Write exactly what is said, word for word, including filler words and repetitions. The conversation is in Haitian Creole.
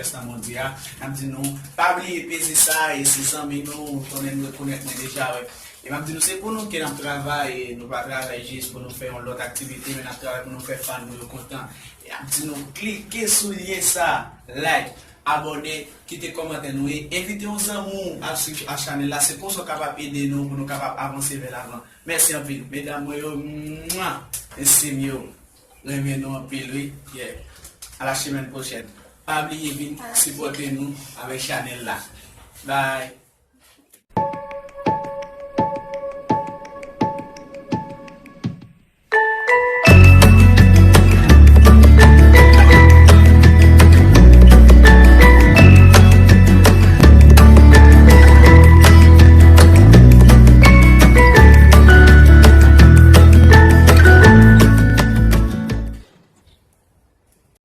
Sa mwen di a, n ap di nou, pa bliye peze sa, e se zanmi nou, konnen nou rekonèt mwen deja, wè. E m ap di nou, se pou nou ke n ap travay, e nou pa travay jis pou nou fè yon lòt aktivite, men n ap travay pou nou fè fan nou yo kontan. E n ap di nou, klike sou lyen sa, like, abòne, kite kòmantè nou, e envite yon zanmi w al swiv a chanèl la, se konsa w kapab ede nou pou nou kapab avanse vè lavan. Mèsi anpil, medam mwen yo, mwa, mesye m yo. Renmen nou anpil, wi. Yeah. A la semèn pwochèn. Pa bliye vin sipòte nou avèk chanèl la. Bye.